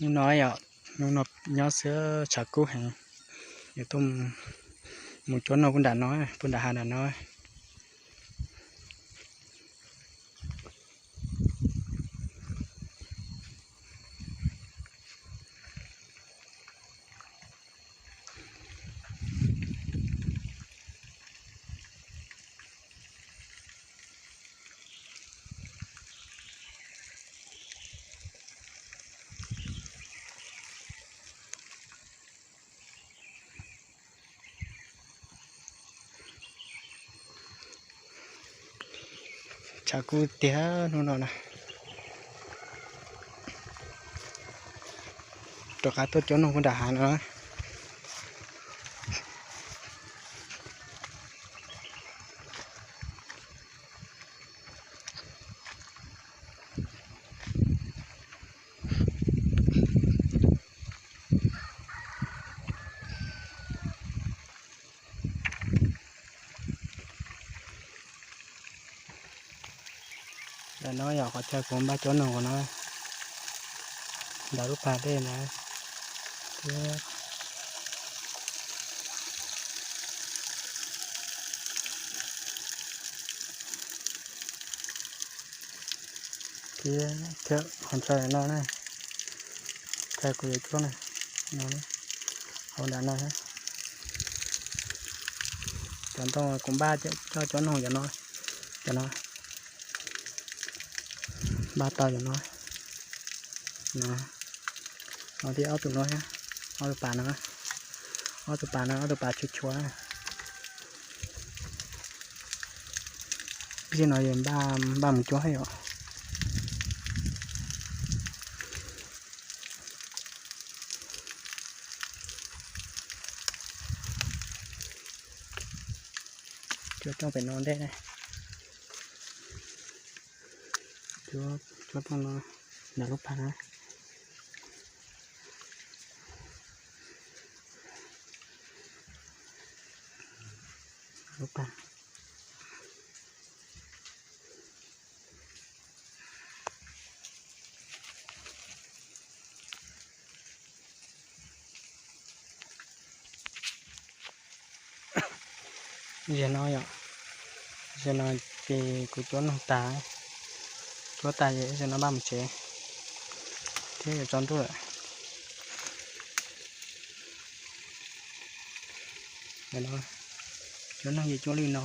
Hnub no yom, hnub no nyob xwb tshav kub heev, yuav tuaj mus cuab noog puag nram no, puag nram hav nram no. Tshav kub tiag hnub no na. Rov qab tuaj cuab noog puag nram hav no. Ntawm no yog qhov chaw kuv npaj cuab noog no, ntawm lub pas dej ntawd thiab. Thiab qhov chaw no na, chaw kuv yuav cuab na, no, hauv nram no. Cov ntoo kuv npaj coj cuab noog cov no, cov no npaj tau cov no, no, no thiab ob tug no, ob tug pas no, ob tug pas no ob tug pas tshua tshua. Peb no npaj mus cuab thiab yom. Cuab rooj pem no ntej, cuab rooj no ntawm lub pas na. Lub pas. Ziag no yom, ziag no ces kuv cuab noog tas, cuab tas ces ziag no npaj mus tsev thiab yuav tsaus ntuj lawm. Cuab noog ces cuab li no,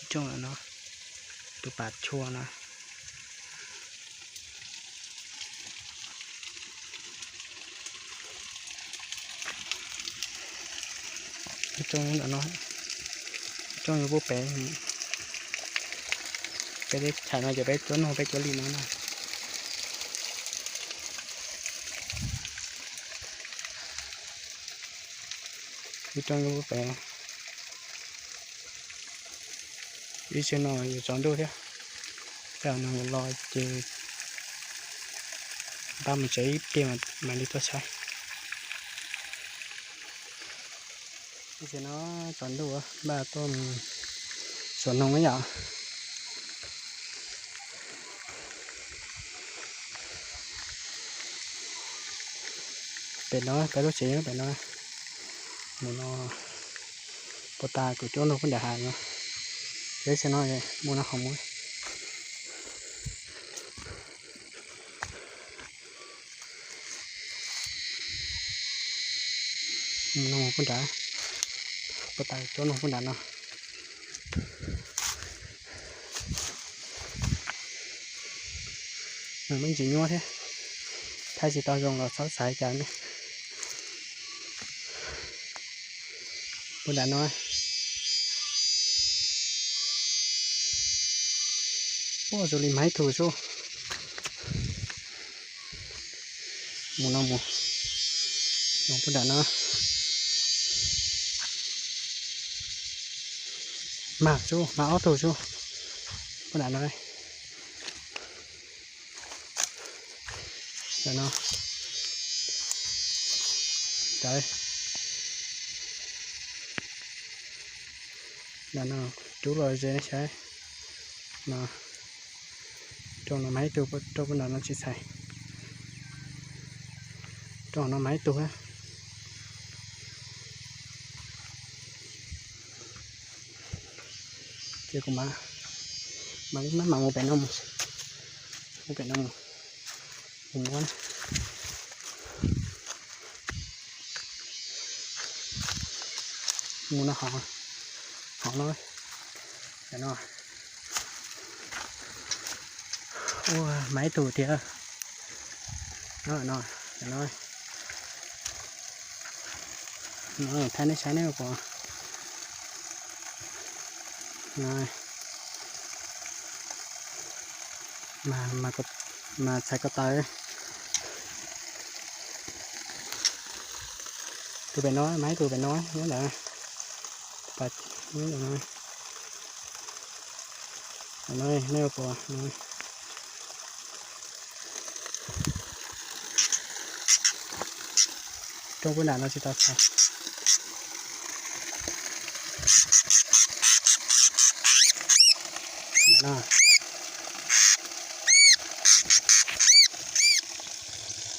ib rooj no, tus pas tshua no. Ib rooj no, ib rooj yuav pub pem. Peb teb chaws no ces peb cuab noog peb cuab li no na. Ib rooj yuav pub pem. Ib txhia no yuav tsaus ntuj thiab, tej zaum nws los ces npaj mus tsev ib pliag mam li tuaj saib. Ib txhia no tsaus ntuj npaj tuaj mus xuas noog ib yam. Pem no peb lub tsev pem no, mus no puag ta kuv cuab noog pub nram hav no, peb txhia no mus no qhov mus. Mus no pub nrad, puag ta cuab noog pub nrad no. Nws me ntsis nyuaj thiab, thaij tsis tau zoo los txhob xav cas ne. Pub nram no. Ua zoo li mas ib tug xwb. Mus no mus, mus pub nram no. Mas xwb mas ob tug xwb, pub nram no. Ntawm no, ntawm no rub los ze ne saib no. Rau no mas ib tug rau pub nram no tsis txhais. Rau no mas ib tug. Ces kuv mam, mam, mam mus pem no mus, mus pem no mus, mus muab na. Mus no hov, hov no, no. Ua mas ib tug tiag. No, no, no. Thaij nej saib ne puas. Mas txhais ko taw. Tus pem no, mas ib tug pem no, nyob ntawd. Pas, nyob ntawm no. No, nej puas. Rooj puag nram no tsis tau txhais. Ntawm no.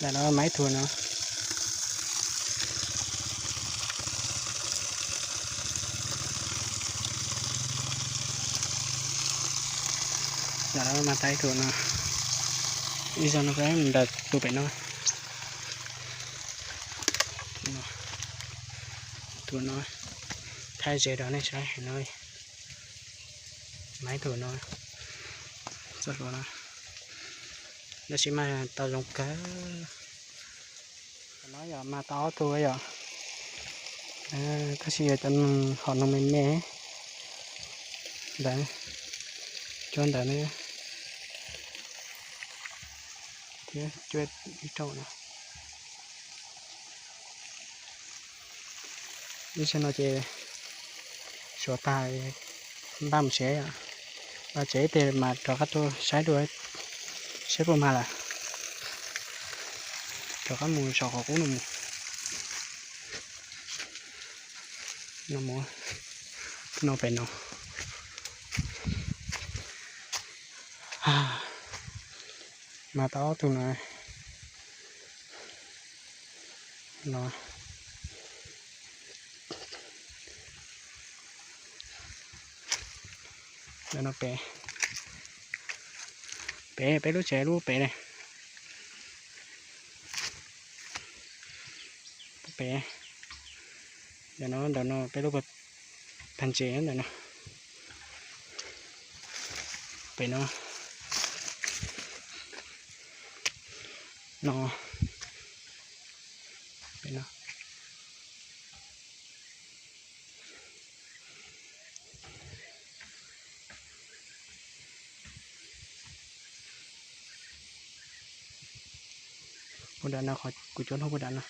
Ntawm no mas ib tug no. Ntawm no mas tau ib tug no. Ib zaug no mus nram tus pem no. Tus no thaij ze rau nej saib no. Mas ib tug no, txoj hlua no, tab sis mas tau zoo kawg. No yog mas tau ob tug yom. Tab sis yog cov hom no me me ntawd, cuaj ntawd na, thiab cuaj ib rooj no. Ib zaug no ces suav tag, npaj mus tsev, npaj tsev ib pliag mas rov qab tuaj saib dua, saib puas mag lawm. Rov qab mus saum qhov qub no mus. No mus, no pem no. Mas tau ob tug no. No. Ntawm no pem, pem peb lub tsev lub pem ne. Pem, ntawm no, ntawm no peb lub phaj ntses ntawm no. Pem no, no, pem no. Puag nram no, qhov kuv cuab hnub puag nram no.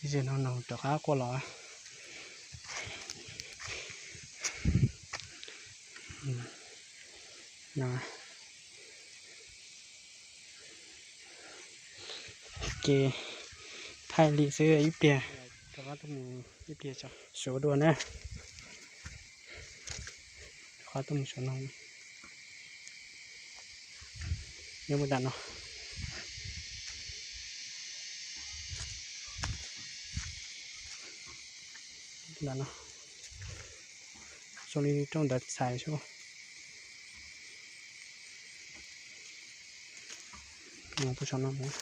Ib zaug no rov qab quaj los. Ces thaij li xwb ib pliag, rov qab tuaj mus ib pliag tso, suav dua na. Rov qab tuaj mus suav no. Nyob puag nram no. Nram no. Zoo li rooj ntawd txhais xwb. Mus puag saum no mus.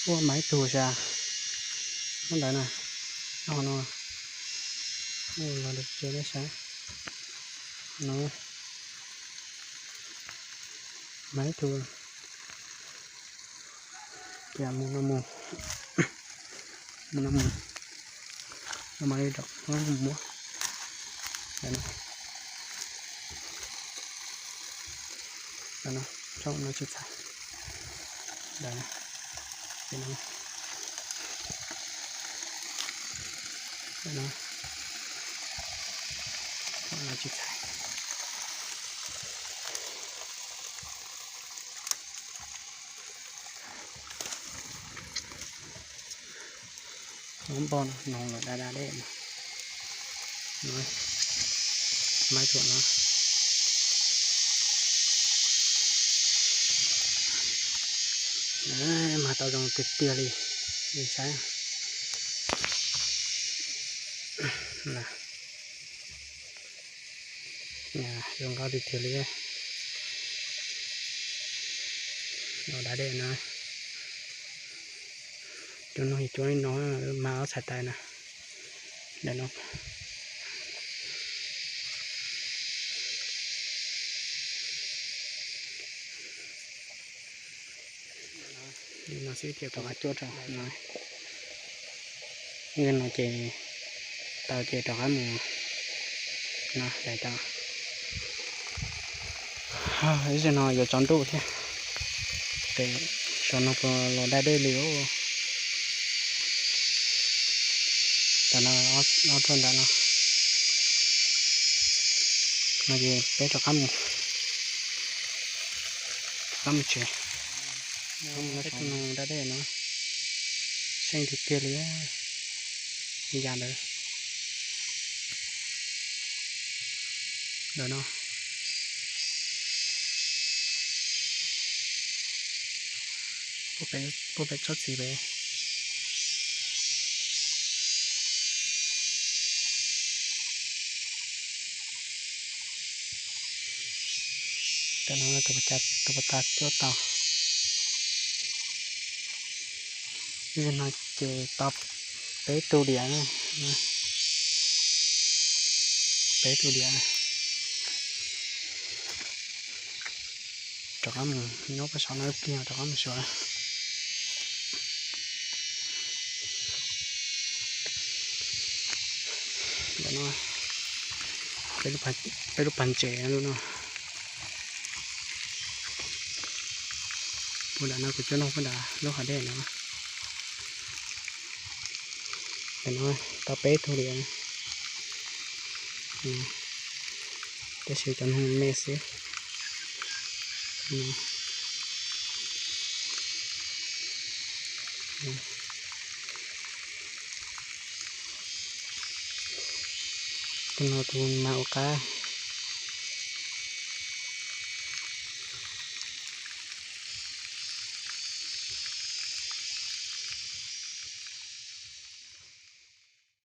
Ua mas ib tug sas, nyob ntawd na, nyob hauv no, los ntawm tsev nej saib no, mas ib tug. Ces mus no mus, mus no mus, no mam li rov mus muab. Ntawm no, tsoom no tsis txhais. Ntawm no, ntawm no, tsoom no tsis txhais. Npog no, npog no lawm da da dej no. Maib tuam no. Mag tau zoo tiag tiag li, saib. Zoo nkauj tiag tiag li. Los da dej no. Cua no, cua li no, mag ob txhais tais na. Ntawm no. Li no xwb ces rov qab cuab rau no. Li no ces tau ces rov qab mus no daim tau. Ib zaug no yuav tsaus ntuj thiab, ces saum no puas los da dej li. Tam no ob tuaj ntawm no, no ces peb rov qab mus, rov qab mus tsev. Peb tuaj no da dej no, seej tiag tiag li. Li yam ntawd. Ntawm no. Puag pem tsob txiv pem. Tam no tus puas tas cuab tau. Zaum no ces tau peb tug diam, peb tug diam. Rov qab mus nyob pem saum no ib pliag rov qab mus xyuas. Ntawm no, peb lub pas ntses lub no. Puag nram no kuv coj nug puag nram lub hav dej no. Ntawm no tau peb tug li, tab sis cov no me xwb. Tus no tus mas ua qab,